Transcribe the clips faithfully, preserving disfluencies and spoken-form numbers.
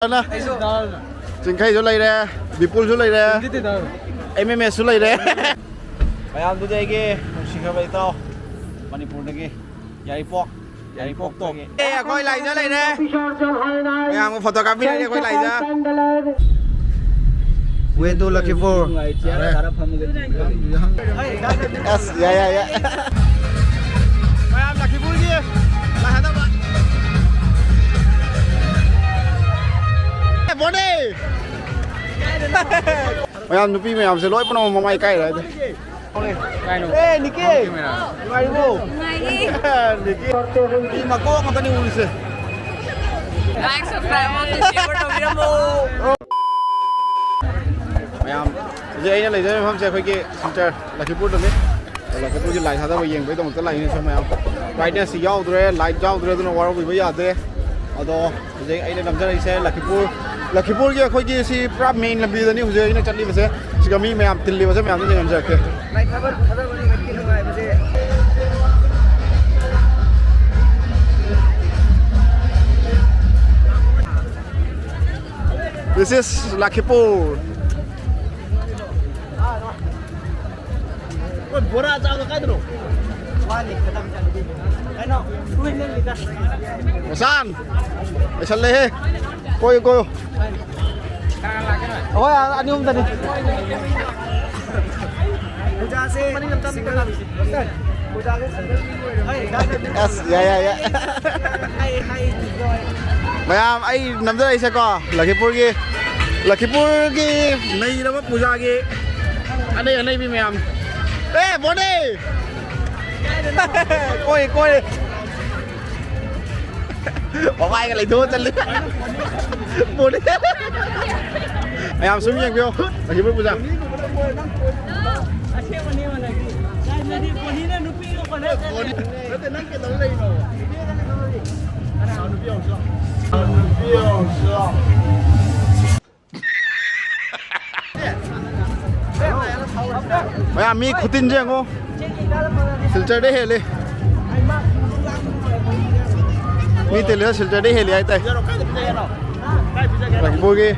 ꯑꯅ꯫ ꯆꯤꯡꯈꯩꯁꯨ ꯂꯩꯔꯦ, ꯕꯤꯄꯨꯜꯁꯨ ꯂꯩꯔꯦ, ꯑꯦꯝ ꯑꯦꯝ ꯑꯦꯁꯁꯨ ꯂꯩꯔꯦ꯫ ꯃꯌꯥꯝꯗꯨꯗꯤ ꯑꯩꯒꯤ ꯅꯨꯡꯁꯤꯈ꯭ꯔꯕ ꯏꯇꯥꯎ, ꯃꯅꯤꯄꯨꯔꯗꯒꯤ ꯌꯥꯏꯔꯤꯄꯣꯛ, ꯌꯥꯏꯔꯤꯄꯣꯛꯇꯒꯤ꯫ ꯑꯦ, ꯑꯩꯈꯣꯏ ꯂꯥꯏꯖ ꯂꯩꯔꯦ꯫ ꯃꯌꯥꯝꯒ ꯐꯣꯇꯣ ꯀꯥꯞꯄꯤꯔꯒꯦ ꯑꯩꯈꯣꯏ ꯂꯥꯏꯖ꯫ Way to Lakhipur. ꯑꯁ, ꯌꯥꯏ, ꯌꯥꯏ, ꯌꯥꯏ꯫ ꯃꯌꯥꯝ ꯂꯈꯤꯄꯨꯔꯒꯤ ꯂꯥꯏ ꯊꯥꯗꯕ꯫ ꯑꯦ, ꯕꯣꯅꯤ! ꯃꯌꯥꯝ ꯅꯨꯄꯤ ꯃꯌꯥꯝꯁꯦ ꯂꯣꯏ ꯄꯨꯝꯅꯃꯛ ꯃꯃꯥꯏ ꯀꯥꯏꯔꯦ ꯍꯥꯏꯗꯤ꯫ ꯑꯦ, ꯅꯤꯀꯤ! ꯅꯨꯡꯉꯥꯏꯔꯤꯕꯣ? ꯅꯨꯡꯉꯥꯏꯔꯤ꯫ ꯅꯤꯀꯤ! ꯃꯤ ꯃꯀꯣꯛ ꯉꯥꯛꯇꯅꯤ ꯎꯔꯤꯁꯦ꯫ Like, subscribe ꯑꯃꯁꯨ share ꯇꯧꯕꯤꯔꯝꯃꯣ꯫ ꯃꯌꯥꯝ, ꯍꯧꯖꯤꯛ ꯑꯩꯅ ꯂꯩꯖꯔꯤꯕ ꯃꯐꯝꯁꯦ ꯑꯩꯈꯣꯏꯒꯤ ꯁꯤꯜꯆꯔ ꯂꯈꯤꯄꯨꯔꯗꯅꯤ꯫ ꯂꯈꯤꯄꯨꯔꯒꯤ ꯂꯥꯏ ꯊꯥꯗꯕ ꯌꯦꯡꯕꯒꯤꯗꯃꯛꯇ ꯂꯥꯛꯏꯅꯦ ꯁꯨꯝ ꯃꯌꯥꯝ꯫ Brightness ꯁꯤ ꯌꯥꯎꯗ꯭ꯔꯦ, light ꯌꯥꯎꯗ꯭ꯔꯦ, ꯑꯗꯨꯅ ꯋꯥꯔꯧꯕꯤꯕ ꯌꯥꯗ꯭ꯔꯦ꯫ ꯑꯗꯣ ꯍꯧꯖꯤꯛ ꯑꯩꯅ ꯅꯝꯖꯔꯛꯏꯁꯦ ꯂꯈꯤꯄꯨꯔ, ꯂꯈꯤꯄꯨꯔꯒꯤ ꯑꯩꯈꯣꯏꯒꯤ ꯁꯤ ꯄꯨꯔꯥ main ꯂꯝꯕꯤꯗꯅꯤ ꯍꯧꯖꯤꯛ ꯑꯩꯅ ꯆꯠꯂꯤꯕꯁꯦ꯫ ꯁꯤꯒ ꯃꯤ ꯃꯌꯥꯝ ꯇꯤꯜꯂꯤꯕꯁꯦ ꯃꯌꯥꯝꯗꯨ ꯌꯦꯡꯍꯟꯖꯔꯛꯀꯦ꯫ ꯂꯥꯏ ꯊꯥꯕ ꯊꯥꯗꯕ ꯅꯨꯃꯤꯠꯀꯤ ꯅꯨꯡꯉꯥꯏꯕꯁꯦ꯫ This is Lakhipur. ꯕꯣꯔꯥ ꯆꯥꯕ ꯀꯥꯏꯗꯅꯣ? ꯃꯁꯥꯟ! ꯂꯩꯁꯜꯂꯦꯍꯦ꯫ ꯀꯣꯏꯌꯨ, ꯀꯣꯏꯌꯨ꯫ ꯍꯣꯏ, ꯑꯅꯤ ꯑꯍꯨꯝꯗꯅꯤ꯫ ꯄꯨꯖꯥꯁꯦ ꯁꯤꯡꯒꯜ꯫ ꯑꯁ, ꯌꯥꯏ, ꯌꯥꯏ, ꯌꯥꯏ꯫ ꯃꯌꯥꯝ, ꯑꯩ ꯅꯝꯖꯔꯛꯏꯁꯦꯀꯣ, ꯂꯈꯤꯄꯨꯔꯒꯤ, ꯂꯈꯤꯄꯨꯔꯒꯤ ꯅꯩꯔꯕ ꯄꯨꯖꯥꯒꯤ ꯑꯅꯩ ꯑꯅꯩꯕꯤ ꯃꯌꯥꯝ꯫ ꯑꯦ, ꯕꯣꯅꯤ! ꯀꯣꯏ, ꯀꯣꯏ꯫ ꯃꯃꯥꯏꯒ ꯂꯩꯊꯣꯛꯑ ꯆꯠꯂꯤ꯫ ꯕꯣꯅꯤ꯫ ꯃꯌꯥꯝ ꯁꯨꯝ ꯌꯦꯡꯕꯤꯌꯣ, ꯂꯈꯤꯄꯨꯔ ꯄꯨꯖꯥ꯫ ꯃꯌꯥꯝ ꯃꯤ ꯈꯨꯇꯤꯟꯁꯦ ꯌꯦꯡꯉꯣ꯫ ꯁꯤꯜꯆꯔꯗꯩ ꯍꯦꯜꯂꯤ꯫ ꯃꯤ ꯇꯤꯜꯂꯤꯁꯦ ꯁꯤꯜꯆꯔꯗꯩ ꯍꯦꯜꯂꯤ ꯍꯥꯏꯇꯥꯏ꯫ ꯑꯩꯈꯣꯏꯒꯤ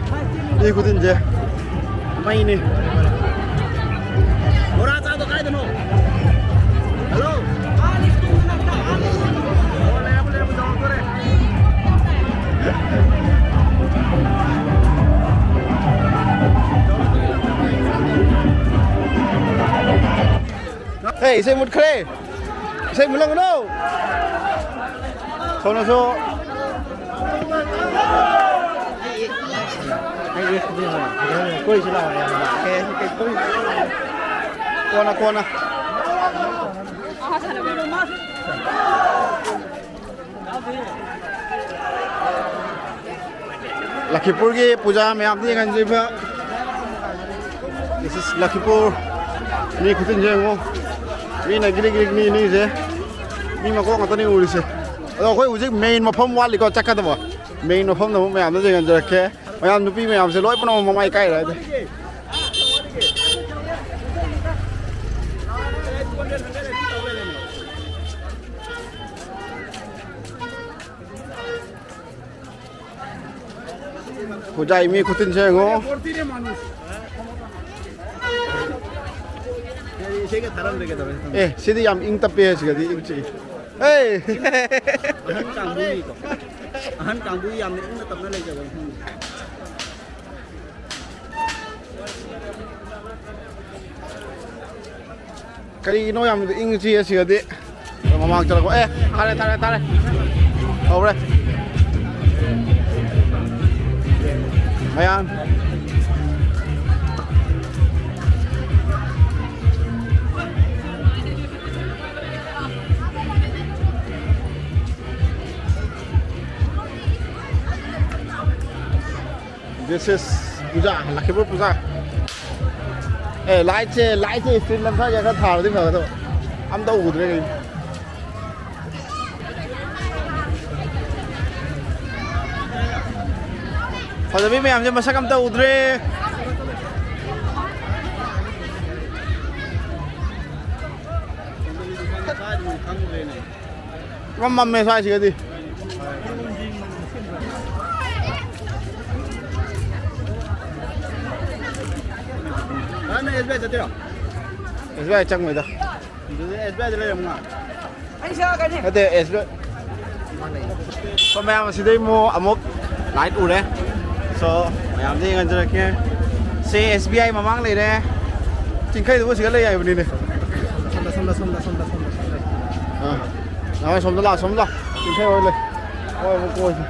ꯃꯤ ꯈꯨꯗꯤꯟꯁꯦ ꯃꯩꯅꯤ꯫ ꯕꯣꯔꯥ ꯆꯥꯗꯣ ꯀꯥꯏꯗꯅꯣ? ꯍꯜꯂꯣ꯫ ꯍꯦ, ꯏꯁꯩ ꯃꯨꯠꯈ꯭ꯔꯦ꯫ ꯏꯁꯩ ꯃꯨꯠꯂꯝꯒꯅꯣ꯫ ꯁꯣꯝꯅꯁꯨ꯫ ꯀꯣꯟꯅ, ꯀꯣꯟꯅ꯫ ꯂꯈꯤꯄꯨꯔꯒꯤ ꯄꯨꯖꯥ ꯃꯌꯥꯝꯗꯤ ꯌꯦꯡꯍꯟꯖꯔꯤꯕ꯫ This is ꯂꯈꯤꯄꯨꯔ꯫ ꯃꯤ ꯈꯨꯆꯤꯟꯁꯦ ꯌꯦꯡꯉꯣ꯫ ꯃꯤꯅ ꯒ꯭ꯔꯤꯛ ꯒ꯭ꯔꯤꯛ ꯅꯤ ꯅꯤꯁꯦ꯫ ꯃꯤ ꯃꯀꯣꯛ ꯉꯥꯛꯇꯅꯤ ꯎꯔꯤꯁꯦ꯫ ꯑꯗꯣ ꯑꯩꯈꯣꯏ ꯍꯧꯖꯤꯛ main ꯃꯐꯝ ꯋꯥꯠꯂꯤꯀꯣ ꯆꯠꯀꯗꯕ꯫ Main ꯃꯐꯝꯗ ꯑꯃꯨꯛ ꯃꯌꯥꯝꯗ ꯌꯦꯡꯍꯟꯖꯔꯛꯀꯦ꯫ ꯃꯌꯥꯝ ꯅꯨꯄꯤ ꯃꯌꯥꯝꯁꯦ ꯂꯣꯏ ꯄꯨꯝꯅꯃꯛ ꯃꯃꯥꯏ ꯀꯥꯏꯔꯦ ꯍꯥꯏꯗꯤ꯫ ꯈꯨꯖꯥꯏ ꯃꯤ ꯈꯨꯇꯤꯟꯁꯦ ꯌꯦꯡꯉꯣ꯫ ꯑꯦ, ꯁꯤꯗꯤ ꯌꯥꯝ ꯏꯪ ꯇꯞꯄꯦ, ꯁꯤꯒꯗꯤ ꯏꯪ ꯆꯤꯛꯏ꯫ ꯑꯦ! ꯑꯍꯟ ꯀꯥꯡꯕꯨꯒꯤꯀꯣ꯫ ꯑꯍꯟ ꯀꯥꯡꯕꯨ ꯌꯥꯝꯅ ꯏꯪꯅ ꯇꯞꯅ ꯂꯩꯖꯕ ꯃꯐꯝꯅꯤ꯫ ꯀꯔꯤꯒꯤꯅꯣ ꯌꯥꯝ ꯏꯪ ꯆꯤꯛꯑꯦ ꯁꯤꯒꯗꯤ꯫ ꯃꯃꯥꯡ ꯆꯠꯂꯛꯄ꯫ ꯑꯦ, ꯊꯥꯔꯦ, ꯊꯥꯔꯦ, ꯊꯥꯔꯦ꯫ ꯍꯧꯔꯦ꯫ ꯃꯌꯥꯝ꯫ This is Puja, ꯂꯈꯤꯄꯨꯔ Puja. A, lightꯁꯦ, lightꯁꯦ street ꯂꯝꯁꯥꯏꯁꯦ ꯈꯔ ꯊꯥꯔꯗꯤ ꯐꯒꯗꯕ꯫ ꯑꯝꯇ ꯎꯗ꯭ꯔꯦ ꯀꯩꯅꯣ꯫ ꯐꯖꯕꯤ ꯃꯌꯥꯝꯁꯦ ꯃꯁꯛ ꯑꯝꯇ ꯎꯗ꯭ꯔꯦ꯫ ꯏꯃꯝ ꯃꯝꯃꯦ ꯁ꯭ꯋꯥꯏꯁꯤꯒꯗꯤ꯫ ꯆꯠꯇꯣꯏꯔꯣ? ꯑꯦꯁ ꯕꯤ ꯑꯥꯏ ꯆꯪꯕꯩꯗ꯫ ꯑꯗꯨꯗꯤ ꯑꯦꯁ ꯕꯤ ꯑꯥꯏꯗ ꯂꯩꯔꯝꯃꯣ꯫ ꯑꯩ ꯁꯥꯒꯅꯤ꯫ ꯅꯠꯇꯦ, ꯑꯦꯁ ꯕꯤ ꯑꯥꯏ꯫ ꯁꯣꯝ ꯃꯌꯥꯝ ꯑꯁꯤꯗꯩ ꯑꯃꯨꯛ, ꯑꯃꯨꯛ ꯂꯥꯏꯠ ꯎꯔꯦ꯫ So, ꯃꯌꯥꯝꯗ ꯌꯦꯡꯍꯟꯖꯔꯛꯀꯦ꯫ ꯁꯦ ꯑꯦꯁ ꯕꯤ ꯑꯥꯏ ꯃꯃꯥꯡ ꯂꯩꯔꯦ꯫ ꯆꯤꯡꯈꯩꯗꯨꯕꯨ ꯁꯤꯒ ꯂꯩ ꯍꯥꯏꯕꯅꯤꯅꯦ꯫ ꯁꯣꯝꯗ, ꯁꯣꯝꯗ, ꯁꯣꯝꯗ, ꯁꯣꯝꯗ, ꯁꯣꯝꯗ, ꯁꯣꯝꯗ꯫ ꯑꯥ꯫ ꯅꯍꯥꯟ ꯁꯣꯝꯗ ꯂꯥꯛꯑꯣ, ꯁꯣꯝꯗ ꯂꯥꯛꯑꯣ꯫ ꯆꯤꯡꯈꯩ ꯍꯣꯏ ꯂꯩ꯫ ꯍꯣꯏ, ꯑꯃꯨꯛ ꯀꯣꯏꯁꯤ꯫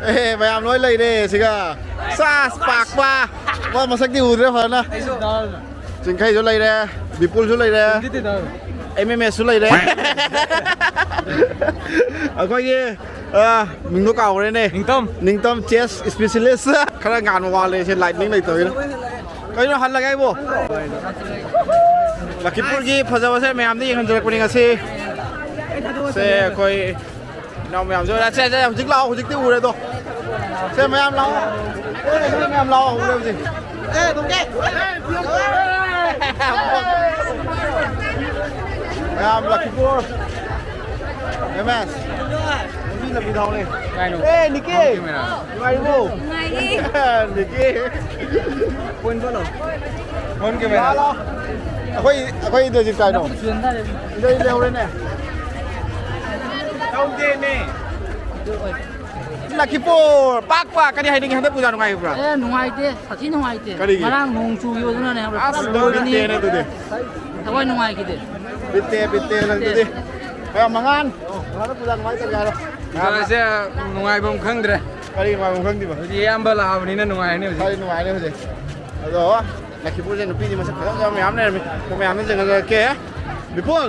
ꯑꯦ, ꯃꯌꯥꯝ ꯂꯣꯏ ꯂꯩꯔꯦ ꯁꯤꯒ꯫ ꯁꯥꯁ ꯄꯥꯛꯄ꯫ ꯃꯥ ꯃꯁꯛꯇꯤ ꯎꯗ꯭ꯔꯦ ꯐꯖꯅ꯫ ꯆꯤꯡꯈꯩꯁꯨ ꯂꯩꯔꯦ, ꯕꯤꯄꯨꯜꯁꯨ ꯂꯩꯔꯦ, ꯑꯦꯝ ꯑꯦꯝ ꯑꯦꯁꯁꯨ ꯂꯩꯔꯦ꯫ ꯑꯩꯈꯣꯏꯒꯤ, ꯑ, ꯃꯤꯡꯗꯣ ꯀꯥꯎꯈ꯭ꯔꯦꯅꯦ꯫ ꯅꯤꯡꯇꯝ꯫ ꯅꯤꯡꯇꯝ, ꯆꯦꯁ ꯏꯁꯄꯤꯁꯤꯂꯤꯁ꯫ ꯈꯔ ꯉꯥꯟꯕ ꯋꯥꯠꯂꯦ ꯁꯤ, ꯂꯥꯏꯠꯅꯤꯡ ꯂꯩꯇꯕꯅꯤꯅ꯫ ꯀꯩꯅꯣ ꯍꯜꯂꯒꯦ ꯍꯥꯏꯕꯣ? ꯂꯈꯤꯄꯨꯔꯒꯤ ꯐꯖꯕꯁꯦ ꯃꯌꯥꯝꯗ ꯌꯦꯡꯍꯟꯖꯔꯛꯄꯅꯤ ꯉꯁꯤ꯫ ꯁꯦ ꯑꯩꯈꯣꯏ ꯏꯅꯥꯎ ꯃꯌꯥꯝꯁꯨ ꯎꯔꯦ꯫ ꯁꯦ, ꯁꯦ, ꯍꯧꯖꯤꯛ ꯂꯥꯛꯑꯣ, ꯍꯧꯖꯤꯛꯇꯤ ꯎꯔꯦꯗꯣ꯫ ꯁꯦ, ꯃꯌꯥꯝ ꯂꯥꯛꯑꯣ꯫ ꯁꯦ, ꯃꯌꯥꯝ ꯂꯥꯛꯑꯣ, ꯎꯔꯦ ꯍꯧꯖꯤꯛ꯫ ꯃꯌꯥꯝ ꯂꯈꯤꯄꯨꯔ꯫ ꯑꯦꯝ ꯑꯦꯁ꯫ ꯂꯝꯕꯤ, ꯂꯝꯕꯤ ꯊꯥꯎꯅꯦ꯫ ꯀꯥꯏꯅꯣ? ꯑꯦ, ꯅꯤꯀꯤ꯫ Phone camera. ꯅꯨꯡꯉꯥꯏꯔꯤꯕꯣ? ꯅꯨꯡꯉꯥꯏꯔꯤ꯫ ꯅꯤꯀꯤ꯫ Phone phone camera. ꯂꯥꯛꯑꯣ, ꯂꯥꯛꯑꯣ꯫ ꯑꯩꯈꯣꯏ, ꯑꯩꯈꯣꯏ ꯏꯟꯗ꯭ꯔꯖꯤꯠ ꯀꯥꯏꯅꯣ? ꯏꯟꯗ꯭ꯔꯖꯤꯠ ꯂꯩꯍꯧꯔꯦꯅꯦ꯫ ꯇꯧꯗꯦꯅꯦ꯫ ꯂꯈꯤꯄꯨꯔ ꯄꯥꯛꯄ ꯀꯔꯤ ꯍꯥꯏꯅꯤꯡꯉꯤ? ꯍꯟꯗꯛ ꯄꯨꯖꯥ ꯅꯨꯡꯉꯥꯏꯕ꯭ꯔꯥ? ꯑꯦ, ꯅꯨꯡꯉꯥꯏꯇꯦ, ꯁꯥꯊꯤ ꯅꯨꯡꯉꯥꯏꯇꯦ꯫ ꯀꯔꯤꯒꯤ? ꯉꯔꯥꯡ ꯅꯣꯡ ꯆꯨꯈꯤꯕꯗꯨꯅꯅꯦ, ꯈꯪꯕ꯭ꯔꯥ? ꯑꯁ, ꯄꯨꯔꯥ ꯂꯣꯏꯔꯦ꯫ ꯕꯤꯠꯇꯦꯅꯦ ꯑꯗꯨꯗꯤ꯫ ꯊꯋꯥꯏ ꯅꯨꯡꯉꯥꯏꯈꯤꯗꯦ꯫ ꯕꯤꯠꯇꯦ, ꯕꯤꯠꯇꯦ ꯅꯪꯗꯨꯗꯤ꯫ ꯀꯌꯥꯝ ꯃꯉꯥꯟ? ꯍꯟꯗꯛ ꯄꯨꯖꯥ ꯅꯨꯡꯉꯥꯏꯇꯕ ꯌꯥꯔꯣꯏ꯫ ꯄꯨꯖꯥꯁꯦ ꯅꯨꯡꯉꯥꯏꯕꯝ ꯈꯪꯗ꯭ꯔꯦ꯫ ꯀꯔꯤ ꯅꯨꯡꯉꯥꯏꯕꯝ ꯈꯪꯗ꯭ꯔꯤꯕ? ꯍꯧꯖꯤꯛ ꯏꯌꯥꯝꯕ ꯂꯥꯛꯑꯕꯅꯤꯅ ꯅꯨꯡꯉꯥꯏꯔꯅꯤ ꯍꯧꯖꯤꯛ꯫ ꯈꯔꯗꯤ ꯅꯨꯡꯉꯥꯏꯔꯦ ꯍꯧꯖꯤꯛ꯫ ꯑꯗꯣ ꯂꯛꯈꯤꯄꯨꯔꯁꯦ ꯅꯨꯄꯤꯗꯤ ꯃꯁꯛ ꯐꯖꯕ ꯌꯥꯝ ꯃꯌꯥꯝ ꯂꯩꯔꯝꯃꯤ꯫ ꯑꯩꯈꯣꯏ ꯃꯌꯥꯝꯅ ꯌꯦꯡꯍꯜꯂꯛꯀꯦ꯫ ꯕꯤꯄꯨꯜ!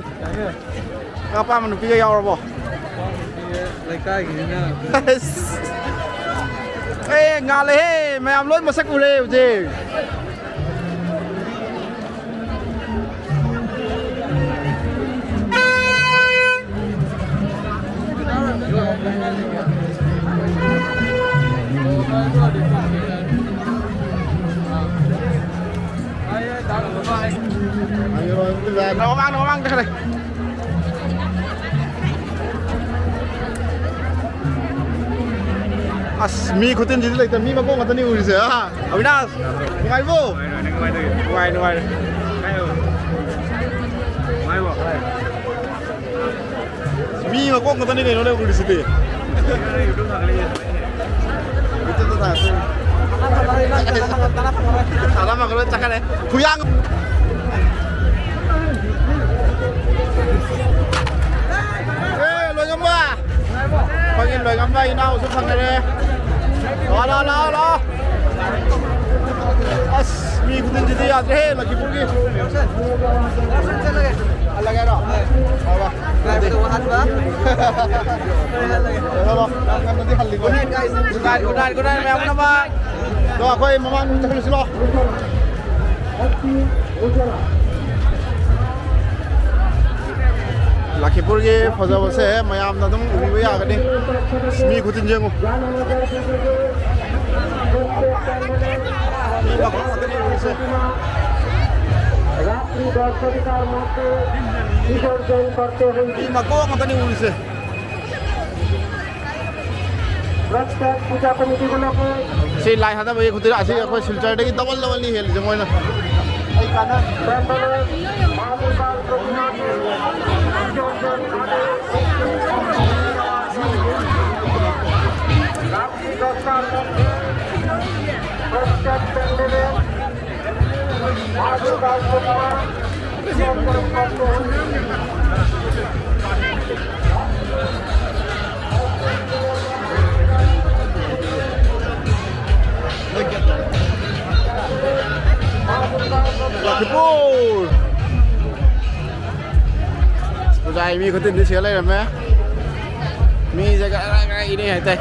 ꯅꯪ ꯑꯄꯥꯝꯕ ꯅꯨꯄꯤꯒ ꯌꯥꯎꯔꯕꯣ? ꯂꯩꯀꯥꯏꯒꯤꯅꯤꯅ꯫ ꯑꯁ! ꯑꯦ, ꯉꯥꯜꯂꯦꯍꯦ! ꯃꯌꯥꯝ ꯂꯣꯏ ꯃꯁꯛ ꯎꯔꯦ ꯍꯧꯖꯤꯛ꯫ ꯃꯃꯥꯡ, ꯃꯃꯥꯡꯗ ꯈꯔ ꯂꯩ꯫ ꯑꯁ, ꯃꯤ ꯈꯨꯇꯤꯟꯁꯤꯗꯤ ꯂꯩꯇꯦ, ꯃꯤ ꯃꯀꯣꯛ ꯉꯥꯛꯇꯅꯤ ꯎꯔꯤꯁꯦ꯫ ꯑꯥ, ꯑꯕꯤꯅꯥꯁ, ꯅꯨꯡꯉꯥꯏꯔꯤꯕꯣ? ꯅꯨꯡꯉꯥꯏ, ꯅꯨꯡꯉꯥꯏ꯫ ꯃꯤ ꯃꯀꯣꯛ ꯉꯥꯛꯇꯅꯤ ꯀꯩꯅꯣꯅꯦ ꯎꯔꯤꯁꯤꯗꯤ꯫ ꯌꯨꯇ꯭ꯌꯨꯕꯇ ꯊꯥꯒꯠꯂꯛꯏꯅꯦ꯫ ꯇꯔꯥ ꯐꯪꯉꯔꯣꯏ, ꯆꯠꯈ꯭ꯔꯦ꯫ ꯈꯨꯌꯥꯡ꯫ ꯑꯦ, ꯂꯣꯏꯉꯝꯕ꯫ ꯑꯩꯈꯣꯏꯒꯤ ꯂꯣꯏꯉꯝꯕ ꯏꯅꯥꯎꯁꯨ ꯐꯪꯅꯔꯦ꯫ ꯂꯥꯛꯑꯣ, ꯂꯥꯛꯑꯣ, ꯂꯥꯛꯑꯣ, ꯂꯥꯛꯑꯣ꯫ ꯑꯁ, ꯃꯤ ꯈꯨꯇꯤꯟꯁꯤꯗꯤ ꯌꯥꯗ꯭ꯔꯦꯍꯦ, ꯂꯛꯈꯤꯄꯨꯔꯒꯤ꯫ ꯍꯜꯂꯒꯦ ꯍꯥꯏꯔꯣ? ꯍꯣꯏ, ꯍꯣꯏ꯫ Hello, hello. ꯌꯥꯝ ꯉꯟꯅꯗꯤ ꯍꯜꯂꯤꯀꯣ꯫ Good night, guys. Good night, good night, good night, ꯃꯌꯥꯝ ꯄꯨꯝꯅꯃꯛ꯫ ꯑꯗꯣ ꯑꯩꯈꯣꯏ ꯃꯃꯥꯡ ꯆꯠꯈ꯭ꯔꯁꯤ ꯂꯥꯛꯑꯣ꯫ ꯂꯈꯤꯄꯨꯔꯒꯤ ꯐꯖꯕꯁꯦ ꯃꯌꯥꯝꯅ ꯑꯗꯨꯝ ꯎꯕꯤꯕ ꯌꯥꯒꯅꯤ꯫ ꯃꯤ ꯈꯨꯇꯤꯟ ꯌꯦꯡꯉꯨ꯫ ꯃꯤ ꯃꯈꯣꯡ ꯉꯥꯛꯇꯅꯤ ꯎꯔꯤꯁꯦ꯫ রাত্রি দশ ঘটিকার মধ্যে বিসর্জন করতে হয়েছে। ꯃꯤ ꯃꯀꯣꯛ ꯉꯥꯛꯇꯅꯤ ꯎꯔꯤꯁꯦ꯫ ꯁꯤ ꯂꯥꯏ ꯊꯥꯗꯕꯒꯤ ꯈꯨꯠꯇꯨꯗ ꯑꯁꯤ ꯑꯩꯈꯣꯏ ꯁꯤꯜꯆꯔꯗꯒꯤ ꯗꯕꯜ ꯗꯕꯜꯅꯤ ꯍꯦꯜꯂꯤꯁꯦ ꯃꯣꯏꯅ꯫ ꯑꯩ ꯀꯥꯟꯅ ꯂꯈꯤꯄꯨꯔ꯫ ꯄꯨꯖꯥꯒꯤ ꯃꯤ ꯈꯨꯇꯤꯟꯗꯤ ꯁꯤꯗ ꯂꯩꯔꯝꯃꯦ꯫ ꯃꯤꯁꯦ ꯒꯔ ꯒꯔ ꯒꯔ ꯏꯅꯩ ꯍꯥꯏꯇꯥꯏ꯫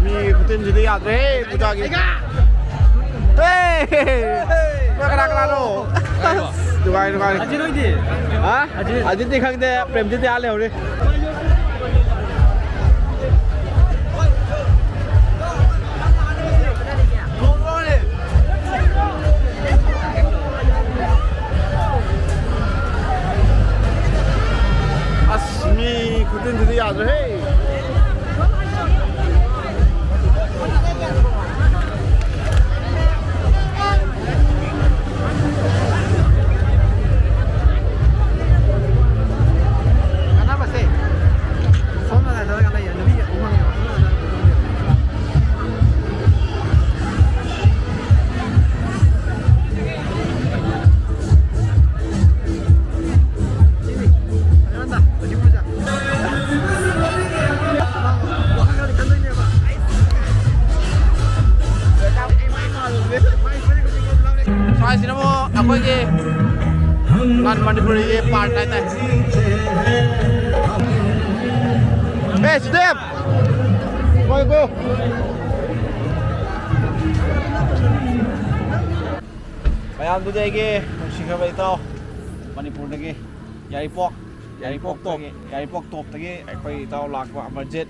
ꯃꯤ ꯈꯨꯇꯤꯟꯁꯤꯗꯤ ꯌꯥꯗ꯭ꯔꯦꯍꯦ ꯄꯨꯖꯥꯒꯤ꯫ ꯍꯦ! ꯅꯣꯏ ꯀꯅꯥ ꯀꯅꯥꯅꯣ? ꯅꯨꯡꯉꯥꯏ, ꯅꯨꯡꯉꯥꯏ꯫ ꯑꯖꯤꯠ ꯍꯣꯏꯗꯤ? ꯍꯥ? ꯑꯖꯤꯠ꯫ ꯑꯖꯤꯠꯇꯤ ꯈꯪꯗꯦ, ꯄ꯭ꯔꯦꯝꯖꯤꯠꯇꯤ ꯑꯥ ꯂꯩꯍꯧꯔꯤ꯫ ꯍꯥꯏꯁꯤꯅꯕꯨ ꯑꯩꯈꯣꯏꯒꯤ ꯅꯟ ꯃꯅꯤꯄꯨꯔꯤꯒꯤ ꯄꯥꯔꯠ ꯍꯥꯏꯇꯥꯔꯦ꯫ ꯑꯦ ꯁ꯭ꯇꯦꯞ! ꯀꯣꯏ ꯀꯣ! ꯃꯌꯥꯝꯗꯨꯗꯤ ꯑꯩꯒꯤ ꯅꯨꯡꯁꯤꯈ꯭ꯔꯕ ꯏꯇꯥꯎ ꯃꯅꯤꯄꯨꯔꯗꯒꯤ ꯌꯥꯏꯔꯤꯄꯣꯛ, ꯌꯥꯏꯔꯤꯄꯣꯛ ꯇꯣꯞ, ꯌꯥꯏꯔꯤꯄꯣꯛ ꯇꯣꯞꯇꯒꯤ ꯑꯩꯈꯣꯏ ꯏꯇꯥꯎ ꯂꯥꯛꯄ ꯑꯃꯔꯖꯤꯠ꯫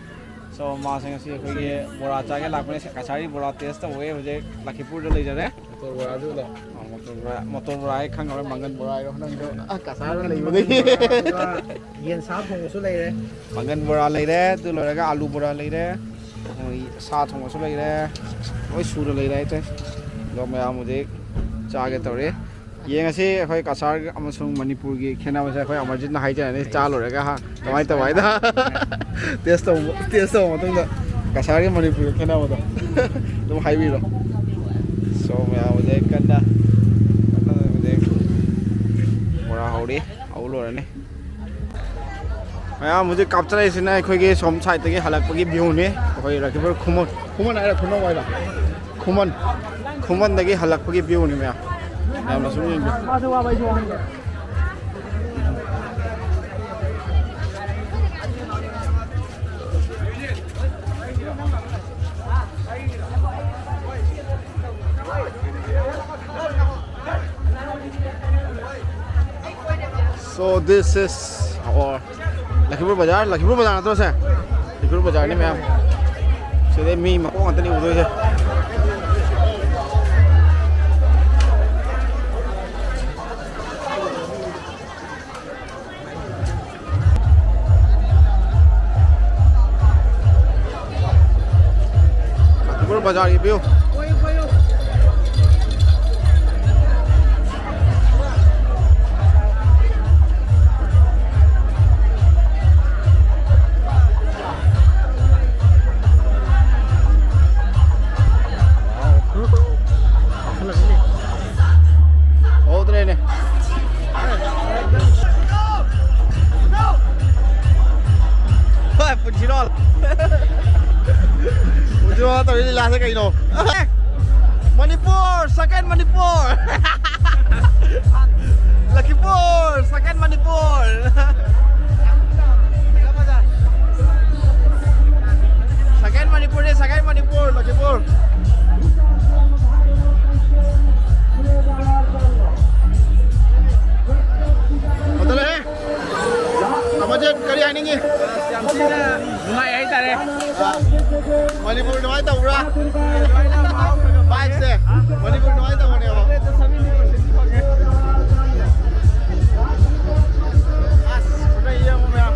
So ꯃꯥꯁꯦ ꯉꯁꯤ ꯑꯩꯈꯣꯏꯒꯤ ꯕꯣꯔꯥ ꯆꯥꯒꯦ ꯂꯥꯛꯄꯅꯦ꯫ ꯀꯁꯥꯔꯤ ꯕꯣꯔꯥ ꯇꯦꯁ ꯇꯧꯋꯦ꯫ ꯍꯧꯖꯤꯛ ꯂꯈꯤꯄꯨꯔꯗ ꯂꯩꯖꯔꯦ꯫ ꯃꯣꯇꯣꯔ ꯕꯣꯔꯥꯁꯨ ꯂꯣ꯫ ꯑ, ꯃꯣꯇꯣꯔ ꯕꯣꯔꯥ, ꯃꯣꯇꯣꯔ ꯕꯣꯔꯥ ꯍꯥꯏ ꯈꯪꯉꯔꯣꯏ, ꯃꯪꯒꯟ ꯕꯣꯔꯥ ꯍꯥꯏꯔꯣ ꯅꯪꯗꯣ꯫ ꯑ, ꯀꯁꯥꯔꯗ ꯂꯩꯕꯗꯒꯤ꯫ ꯑꯗꯨꯒ ꯌꯦꯟ ꯁꯥ ꯊꯣꯡꯕꯁꯨ ꯂꯩꯔꯦ꯫ ꯃꯪꯒꯟ ꯕꯣꯔꯥ ꯂꯩꯔꯦ, ꯑꯗꯨ ꯂꯣꯏꯔꯒ ꯑꯥꯂꯨ ꯕꯣꯔꯥ ꯂꯩꯔꯦ, ꯃꯣꯏ ꯁꯥ ꯊꯣꯡꯕꯁꯨ ꯂꯩꯔꯦ, ꯂꯣꯏ ꯁꯨꯅ ꯂꯩꯔꯦ ꯍꯥꯏꯇꯥꯔꯦ꯫ ꯑꯗꯣ ꯃꯌꯥꯝ ꯍꯧꯖꯤꯛ ꯆꯥꯒꯦ ꯇꯧꯔꯤ꯫ ꯌꯦꯡꯉꯁꯤ ꯑꯩꯈꯣꯏ ꯀꯁꯥꯔ ꯑꯃꯁꯨꯡ ꯃꯅꯤꯄꯨꯔꯒꯤ ꯈꯦꯠꯅꯕꯁꯦ꯫ ꯑꯩꯈꯣꯏ ꯑꯃꯔꯖꯤꯠꯅ ꯍꯥꯏꯖꯔꯅꯤ ꯆꯥ ꯂꯣꯏꯔꯒ, ꯍꯥ, ꯀꯃꯥꯏꯅ ꯇꯧꯕ ꯍꯥꯏꯗ꯫ ꯇꯦꯁ ꯇꯧꯕ, ꯇꯦꯁ ꯇꯧꯕ ꯃꯇꯨꯡꯗ ꯀꯁꯥꯔꯒꯤ ꯃꯅꯤꯄꯨꯔꯒꯤ ꯈꯦꯠꯅꯕꯗꯣ ꯑꯗꯨꯝ ꯍꯥꯏꯕꯤꯔꯣ꯫ So ꯃꯌꯥꯝ ꯍꯧꯖꯤꯛ ꯀꯟꯅ, ꯀꯟꯅ ꯍꯧꯖꯤꯛ ꯕꯣꯔꯥ ꯍꯧꯔꯤ, ꯍꯧ ꯂꯣꯏꯔꯅꯤ꯫ ꯃꯌꯥꯝ ꯍꯧꯖꯤꯛ ꯀꯥꯞꯆꯔꯛꯏꯁꯤꯅ ꯑꯩꯈꯣꯏꯒꯤ ꯁꯣꯝ ꯁꯥꯏꯠꯇꯒꯤ ꯍꯜꯂꯛꯄꯒꯤ ꯚ꯭ꯌꯨꯅꯤ꯫ ꯑꯩꯈꯣꯏ ꯂꯈꯤꯄꯨꯔ ꯈꯨꯃꯟ, ꯈꯨꯃꯟ ꯍꯥꯏꯔ ꯈꯨꯅꯧ ꯍꯥꯏꯔ? ꯈꯨꯃꯟ, ꯈꯨꯃꯟꯗꯒꯤ ꯍꯜꯂꯛꯄꯒꯤ ꯚ꯭ꯌꯨꯅꯤ ꯃꯌꯥꯝ꯫ ꯃꯌꯥꯝꯅ ꯁꯨꯝ ꯌꯦꯡꯕꯤꯌꯨ꯫ So this is our ꯂꯈꯤꯄꯨꯔ ꯕꯖꯥꯔ, ꯂꯈꯤꯄꯨꯔ ꯕꯖꯥꯔ ꯅꯠꯇ꯭ꯔꯣ ꯁꯦ? ꯂꯈꯤꯄꯨꯔ ꯕꯖꯥꯔꯅꯤ ꯃꯌꯥꯝ꯫ ꯁꯤꯗꯩ ꯃꯤ ꯃꯀꯣꯛ ꯉꯥꯛꯇꯅꯤ ꯎꯗꯣꯏꯁꯦ꯫ ꯂꯈꯤꯄꯨꯔ ꯕꯖꯥꯔꯒꯤ ꯚ꯭ꯌꯨ꯫ ꯍꯧꯗ꯭ꯔꯦꯅꯦ꯫ ꯍꯣꯏ, ꯄꯨꯟꯁꯤꯔꯣꯜ꯫ ꯄꯨꯟꯁꯤꯔꯣꯜ ꯇꯧꯔꯤ ꯂꯤꯂꯥꯁꯦ ꯀꯩꯅꯣ? Manipur, second Manipur. Lakhipur, second Manipur. Second Manipur, eh, second Manipur, Lakhipur. ꯐꯖꯔꯦꯍꯦ꯫ ꯑꯃꯖꯤꯠ, ꯀꯔꯤ ꯍꯥꯏꯅꯤꯡꯉꯤ? ꯑꯁ, ꯌꯥꯝ ꯊꯤꯅ ꯅꯨꯡꯉꯥꯏ ꯍꯥꯏꯇꯥꯔꯦ꯫ ꯑꯥ, ꯃꯅꯤꯄꯨꯔ ꯑꯗꯨꯃꯥꯏꯅ ꯇꯧꯕ꯭ꯔꯥ? ꯚꯥꯏꯕꯁꯦ ꯃꯅꯤꯄꯨꯔ ꯑꯗꯨꯃꯥꯏꯅ ꯇꯧꯕꯅꯦꯕ꯫ ꯑꯁ, ꯐꯖꯩ, ꯌꯦꯡꯉꯣ ꯃꯌꯥꯝ꯫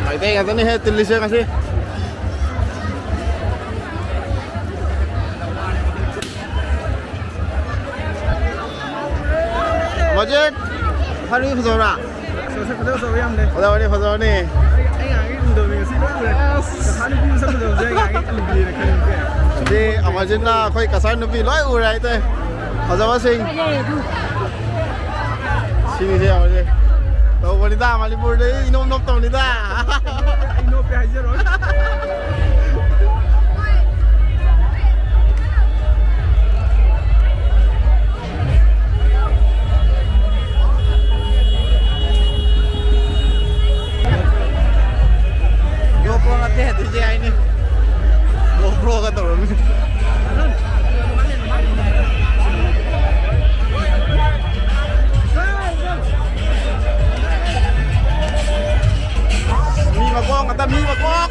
ꯃꯩꯇꯩ ꯉꯥꯛꯇꯅꯤꯍꯦ ꯇꯤꯜꯂꯤꯁꯦ ꯉꯁꯤ꯫ ꯃꯖꯤꯠ, ꯍꯥꯏꯔꯨꯏ ꯐꯖꯕ꯭ꯔꯥ? ꯁꯛ ꯐꯖ ꯐꯖꯕ ꯌꯥꯝ ꯂꯩ꯫ ꯐꯖꯕꯅꯤ, ꯐꯖꯕꯅꯤ꯫ ꯑꯩ, ꯑꯩ ꯉꯥꯏꯍꯥꯛꯀꯤ ꯎꯗꯕꯅꯤ, ꯉꯁꯤ ꯂꯣꯏ ꯎꯔꯦ꯫ ꯀꯁꯥꯔ ꯅꯨꯄꯤ ꯃꯁꯛ ꯐꯖꯕꯁꯦ ꯑꯩ ꯉꯥꯏꯍꯥꯛꯀꯤ ꯎꯗꯦꯅ ꯈꯜꯂꯤꯁꯦ꯫ ꯁꯤ ꯑꯃꯖꯤꯠꯅ ꯑꯩꯈꯣꯏ ꯀꯁꯥꯔ ꯅꯨꯄꯤ ꯂꯣꯏ ꯎꯔꯦ ꯍꯥꯏꯇꯥꯔꯦ꯫ ꯐꯖꯕꯁꯤꯡ꯫ ꯁꯤꯅꯤꯁꯦ ꯌꯥꯎꯔꯤꯁꯦ꯫ ꯇꯧꯕꯅꯤꯗ, ꯃꯅꯤꯄꯨꯔꯗ ꯏꯅꯣꯞ ꯅꯣꯞꯇꯕꯅꯤꯗ꯫ ꯑꯩ ꯅꯣꯞꯄꯦ ꯍꯥꯏꯖꯔꯣꯏ꯫ GoPro ꯅꯠꯇꯦ ꯑꯗꯨꯗꯤ ꯍꯥꯏꯅꯤ꯫ GoPro ꯒ ꯇꯧꯔꯝꯃꯤ꯫ ꯃꯤ ꯃꯀꯣꯛ ꯉꯥꯛꯇ, ꯃꯤ ꯃꯀꯣꯛ꯫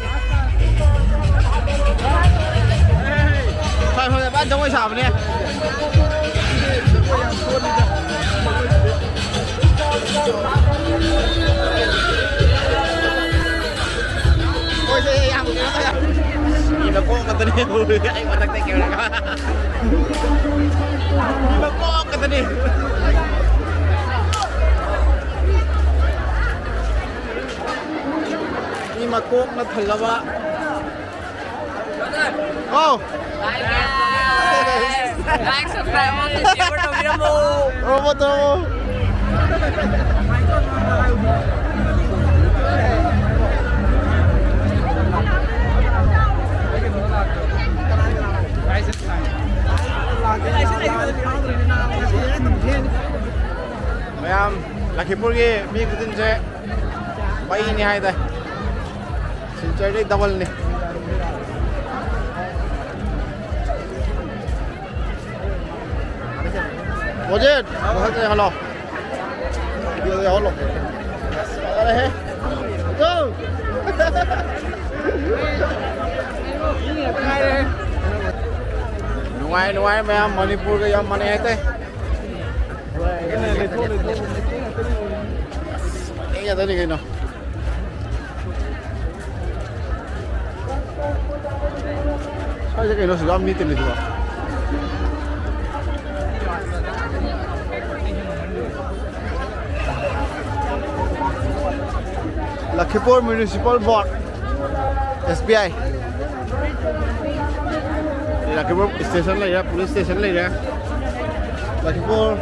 ꯁ꯭ꯋꯥꯏ ꯐꯥꯎꯗ ꯐꯖꯅ ꯖꯒꯣꯏ ꯁꯥꯕꯅꯦ꯫ ꯃꯀꯣꯛ ꯈꯛꯇꯅꯦ ꯎꯔꯤꯁꯦ ꯑꯩ ꯃꯊꯛꯇ ꯀꯦꯃꯦꯔꯥ꯫ ꯃꯀꯣꯛ ꯈꯛꯇꯅꯦ꯫ ꯃꯤ ꯃꯀꯣꯛꯅ ꯊꯜꯂꯕ꯫ ꯑꯧ꯫ Like, subscribe, share ꯇꯧꯕꯤꯔꯝꯃꯣ꯫ ꯇꯧꯔꯝꯃꯣ, ꯇꯧꯔꯝꯃꯣ꯫ ꯃꯌꯥꯝ, ꯂꯈꯤꯄꯨꯔꯒꯤ ꯃꯤ ꯈꯨꯗꯤꯡꯁꯦ ꯃꯩꯅꯤ ꯍꯥꯏꯗꯥꯏ꯫ ꯁꯤꯜꯆꯔꯗꯩ ꯗꯕꯜꯅꯤ꯫ ꯃꯣꯖꯤꯠ, ꯃꯊꯛꯇ ꯌꯥꯎꯍꯜꯂꯣ꯫ ꯚꯤꯗꯤꯑꯣꯗ ꯌꯥꯎꯍꯜꯂꯣ꯫ ꯐꯔꯦꯍꯦ꯫ ꯒꯣ! ꯅꯨꯡꯉꯥꯏ, ꯅꯨꯡꯉꯥꯏ ꯃꯌꯥꯝ, ꯃꯅꯤꯄꯨꯔꯒ ꯌꯥꯝ ꯃꯥꯟꯅꯩ ꯍꯥꯏꯇꯥꯏ꯫ ꯑꯩ ꯉꯥꯛꯇꯅꯤ ꯀꯩꯅꯣ꯫ ꯁ꯭ꯋꯥꯏꯗ ꯀꯩꯅꯣ ꯑꯁꯨꯛ ꯌꯥꯝ ꯃꯤ ꯇꯤꯜꯂꯤꯁꯤꯕꯣ? ꯂꯈꯤꯄꯨꯔ ꯃ꯭ꯌꯨꯅꯤꯁꯤꯄꯥꯜ ꯕꯣꯔꯗ, ꯑꯦꯁ ꯕꯤ ꯑꯥꯏ꯫ ꯂꯈꯤꯄꯨꯔ ꯁ꯭ꯇꯦꯁꯟ ꯂꯩꯔꯦ, ꯄꯨꯂꯤꯁ ꯁ꯭ꯇꯦꯁꯟ ꯂꯩꯔꯦ꯫ ꯂꯈꯤꯄꯨꯔ,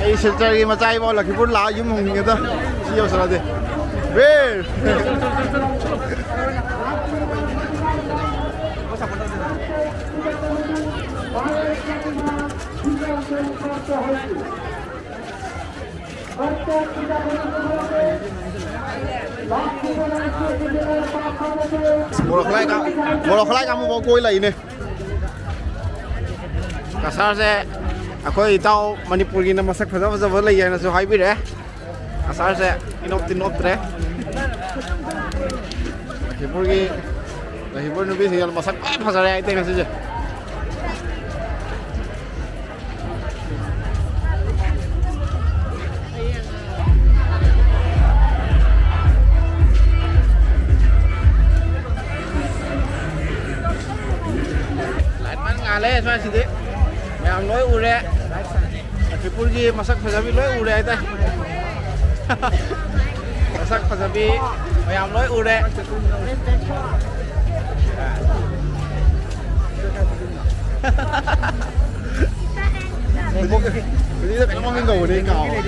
ꯑꯩ ꯁꯤꯜꯆꯔꯒꯤ ꯃꯆꯥ ꯏꯕꯣ, ꯂꯈꯤꯄꯨꯔ ꯂꯥꯛꯑ ꯌꯨꯝ ꯍꯣꯡꯅꯤꯡꯉꯦꯗ꯫ ꯁꯤ ꯌꯧꯁꯜꯂꯛꯑꯗꯤ꯫ ꯕꯤꯔ! ꯕꯣꯔꯣ ꯈꯨꯂꯥꯏ ꯀꯥ-, ꯕꯣꯔꯣ ꯈꯨꯂꯥꯏ ꯀꯥꯡꯕꯨ ꯐꯥꯎ ꯀꯣꯏ ꯂꯥꯛꯏꯅꯦ꯫ ꯀꯁꯥꯔꯁꯦ ꯑꯩꯈꯣꯏ ꯏꯇꯥꯎ ꯃꯅꯤꯄꯨꯔꯒꯤꯅ ꯃꯁꯛ ꯐꯖ ꯐꯖꯕ ꯂꯩ ꯍꯥꯏꯅꯁꯨ ꯍꯥꯏꯕꯤꯔꯛꯑꯦ꯫ ꯀꯁꯥꯔꯁꯦ ꯏꯅꯣꯞꯇꯤ ꯅꯣꯞꯇ꯭ꯔꯦ꯫ ꯂꯈꯤꯄꯨꯔꯒꯤ, ꯂꯈꯤꯄꯨꯔ ꯅꯨꯄꯤꯁꯤꯡꯁꯦ ꯃꯁꯛ ꯂꯣꯏ ꯐꯖꯔꯦ ꯍꯥꯏꯇꯥꯔꯦ ꯉꯁꯤꯁꯦ꯫ ꯁꯤꯗꯤ ꯃꯌꯥꯝ ꯂꯣꯏ ꯎꯔꯦ꯫ ꯂꯛꯈꯤꯄꯨꯔꯒꯤ ꯃꯁꯛ ꯐꯖꯕꯤ ꯂꯣꯏ ꯎꯔꯦ ꯍꯥꯏꯇꯥꯔꯦ꯫ ꯃꯁꯛ ꯐꯖꯕꯤ ꯃꯌꯥꯝ ꯂꯣꯏ ꯎꯔꯦ꯫ ꯍꯧꯖꯤꯛꯇ ꯀꯩꯅꯣꯝ ꯃꯃꯤꯡ ꯀꯧꯕꯅꯦ, ꯑꯩ ꯀꯥꯎꯔꯦ꯫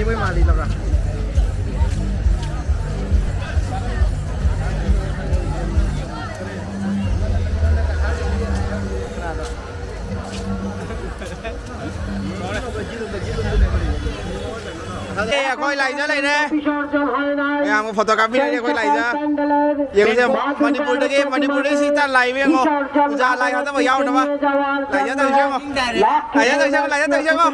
ꯑꯦ, ꯑꯩꯈꯣꯏ ꯂꯥꯏꯖ ꯂꯩꯔꯦ꯫ ꯃꯌꯥꯝꯒ ꯐꯣꯇꯣ ꯀꯥꯞꯃꯤꯟꯅꯔꯤ ꯑꯩꯈꯣꯏ ꯂꯥꯏꯖ꯫ ꯌꯦꯡꯉꯨꯁꯦ, ꯃꯅꯤꯄꯨꯔꯗꯒꯤ, ꯃꯅꯤꯄꯨꯔꯗꯒꯤ ꯁꯤ ꯇꯥꯟ ꯂꯥꯛꯏꯕ ꯌꯦꯡꯉꯣ꯫ ꯄꯨꯖꯥ ꯂꯥꯏ ꯍꯥꯞꯇꯕ ꯌꯥꯎꯅꯕ꯫ ꯂꯥꯏꯖ ꯇꯧꯔꯤꯁꯦ ꯌꯦꯡꯉꯣ꯫ ꯂꯥꯏꯖ ꯇꯧꯔꯤꯁꯦ ꯌꯦꯡꯉꯣ꯫ ꯂꯥꯏꯖ ꯇꯧꯔꯤꯁꯦ ꯌꯦꯡꯉꯣ꯫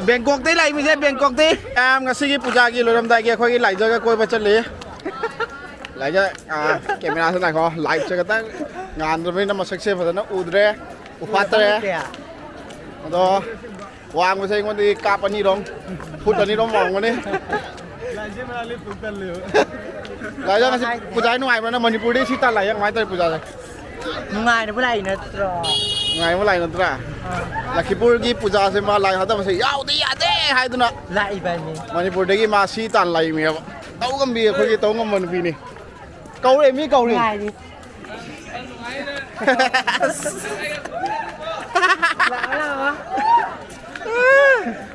ꯕꯦꯡꯀꯣꯛꯇꯩ ꯂꯥꯛꯏꯃꯤꯁꯦ, ꯕꯦꯡꯀꯣꯛꯇꯩ꯫ ꯃꯌꯥꯝ ꯉꯁꯤꯒꯤ ꯄꯨꯖꯥꯒꯤ ꯂꯣꯏꯔꯝꯗꯥꯏꯒꯤ ꯑꯩꯈꯣꯏꯒꯤ ꯂꯥꯏꯖꯒ ꯀꯣꯏꯕ ꯆꯠꯂꯤ꯫ ꯂꯥꯏꯖ, ꯑꯥ, ꯀꯦꯃꯦꯔꯥꯁꯦ ꯉꯥꯏꯈꯣ, ꯂꯥꯏꯠꯁꯦ ꯈꯤꯇꯪ ꯉꯥꯟꯗ꯭ꯔꯕꯅꯤꯅ ꯃꯁꯛꯁꯦ ꯐꯖꯅ ꯎꯗ꯭ꯔꯦ, ꯎꯐꯥꯠꯇ꯭ꯔꯦ꯫ ꯑꯗꯣ ꯋꯥꯡꯕꯁꯦ ꯑꯩꯉꯣꯟꯗꯒꯤ ꯀꯥꯞ ꯑꯅꯤꯔꯣꯝ, ꯐꯨꯠ ꯑꯅꯤꯔꯣꯝ ꯋꯥꯡꯒꯅꯤ꯫ ꯂꯥꯏꯖ ꯃꯅꯥꯛ ꯂꯦꯞꯄ ꯇꯜꯂꯦꯕ꯫ ꯂꯥꯏꯖ, ꯉꯁꯤ ꯄꯨꯖꯥ ꯅꯨꯡꯉꯥꯏꯕ꯭ꯔꯥ? ꯅꯪ ꯃꯅꯤꯄꯨꯔꯗꯒꯤ ꯁꯤ ꯇꯥꯟ ꯂꯥꯛꯏ, ꯀꯃꯥꯏꯅ ꯇꯧꯔꯤ ꯄꯨꯖꯥꯁꯦ? ꯅꯨꯡꯉꯥꯏꯅꯕ ꯂꯥꯛꯏ ꯅꯠꯇ꯭ꯔꯣ? ꯅꯨꯡꯉꯥꯏꯅꯕ ꯂꯥꯛꯏ ꯅꯠꯇ꯭ꯔꯥ? ꯑꯥ꯫ ꯂꯛꯈꯤꯄꯨꯔꯒꯤ ꯄꯨꯖꯥꯁꯦ ꯃꯥ ꯂꯥꯏ ꯍꯥꯠꯇꯕꯁꯦ ꯌꯥꯎꯗ ꯌꯥꯗꯦ ꯍꯥꯏꯗꯨꯅ ꯂꯥꯛꯏꯕꯅꯤ꯫ ꯃꯅꯤꯄꯨꯔꯗꯒꯤ ꯃꯥ ꯁꯤ ꯇꯥꯟ ꯂꯥꯛꯏꯃꯦꯕ꯫ ꯇꯧ ꯉꯝꯕꯤ, ꯑꯩꯈꯣꯏꯒꯤ ꯇꯧ ꯉꯝꯕ ꯅꯨꯄꯤꯅꯤ꯫ ꯀꯧꯔꯦ, ꯃꯤ ꯀꯧꯔꯦ꯫ ꯅꯨꯡꯉꯥꯏꯔꯤ꯫ ꯂꯥꯛꯑꯣ, ꯂꯥꯛꯑꯣ꯫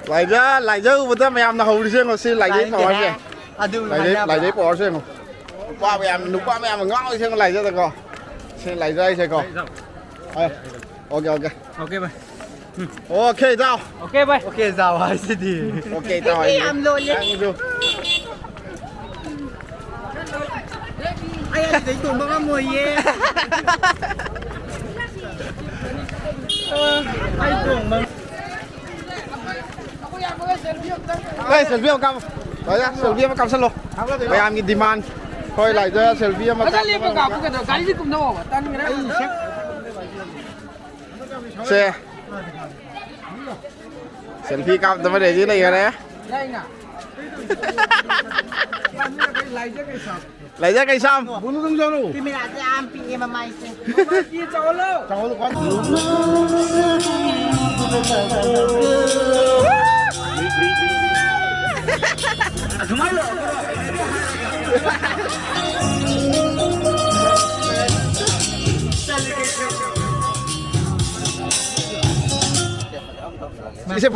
ꯂꯥꯏꯖ, ꯂꯥꯏꯖ ꯎꯕꯗ ꯃꯌꯥꯝꯅ ꯍꯧꯔꯤꯁꯦ ꯌꯦꯡꯉꯣ, ꯁꯤ ꯂꯥꯏꯖꯩ ꯇꯥꯅꯤꯡꯗꯦꯍꯦ꯫ ꯄꯋꯥꯔꯁꯦ꯫ ꯑꯗꯨ ꯂꯥꯏꯖꯩ, ꯍꯥꯏꯅꯕ꯭ꯔꯥ? ꯂꯥꯏꯖꯩ ꯄꯋꯥꯔꯁꯦ ꯌꯦꯡꯉꯣ꯫ ꯅꯨꯄꯥ ꯃꯌꯥꯝ, ꯅꯨꯄꯥ ꯃꯌꯥꯝ ꯉꯥꯎꯔꯤꯁꯦ ꯌꯦꯡꯉꯣ ꯂꯥꯏꯖꯗꯀꯣ꯫ ꯁꯤ ꯂꯥꯏꯖ ꯍꯥꯏꯁꯦꯀꯣ꯫ Okay, okay. Okay, bye. Okay, ꯏꯇꯥꯎ꯫ Okay, bye. ꯑꯣꯀꯦ, ꯏꯇꯥꯎ ꯍꯥꯏꯁꯤꯗꯤ꯫ ꯑꯣꯀꯦ, ꯏꯇꯥꯎ ꯍꯥꯏꯁꯤꯗꯤ꯫ ꯌꯥꯝ ꯂꯣꯜꯂꯦ꯫ ꯅꯪꯁꯨ꯫ ꯑꯩ ꯑꯗꯨꯗꯩ ꯇꯣꯡꯕ ꯉꯝꯃꯣꯏꯌꯦ꯫ ꯑꯩ ꯇꯣꯡꯕ ꯑꯦ, ꯁꯦꯜꯐꯤ ꯑꯃ ꯀꯥꯞꯄꯣ꯫ ꯚꯥꯏ, ꯁꯦꯜꯐꯤ ꯑꯃ ꯀꯥꯞꯁꯜꯂꯣ꯫ ꯃꯌꯥꯝꯒꯤ ꯗꯤꯃꯥꯟ꯫ ꯍꯣꯏ, ꯂꯥꯏꯗ ꯁꯦꯜꯐꯤ ꯑꯃ ꯀꯥꯞꯅꯕ꯫ ꯒꯥꯔꯤꯗꯤ ꯀꯨꯝꯊꯧꯑꯣꯕ, ꯇꯟꯈ꯭ꯔꯦ꯫ ꯁꯦ꯫ ꯁꯦꯜꯐꯤ ꯀꯥꯞꯅꯕ ꯔꯦꯗꯤ ꯂꯩꯈꯔꯦ꯫ ꯂꯩꯖ ꯀꯩꯁꯥꯝ꯫ ꯀꯦꯃꯦꯔꯥꯁꯦ ꯌꯥꯝ ꯄꯤꯛꯑꯦ ꯃꯃꯥꯏꯁꯦ꯫ ꯏꯁꯩ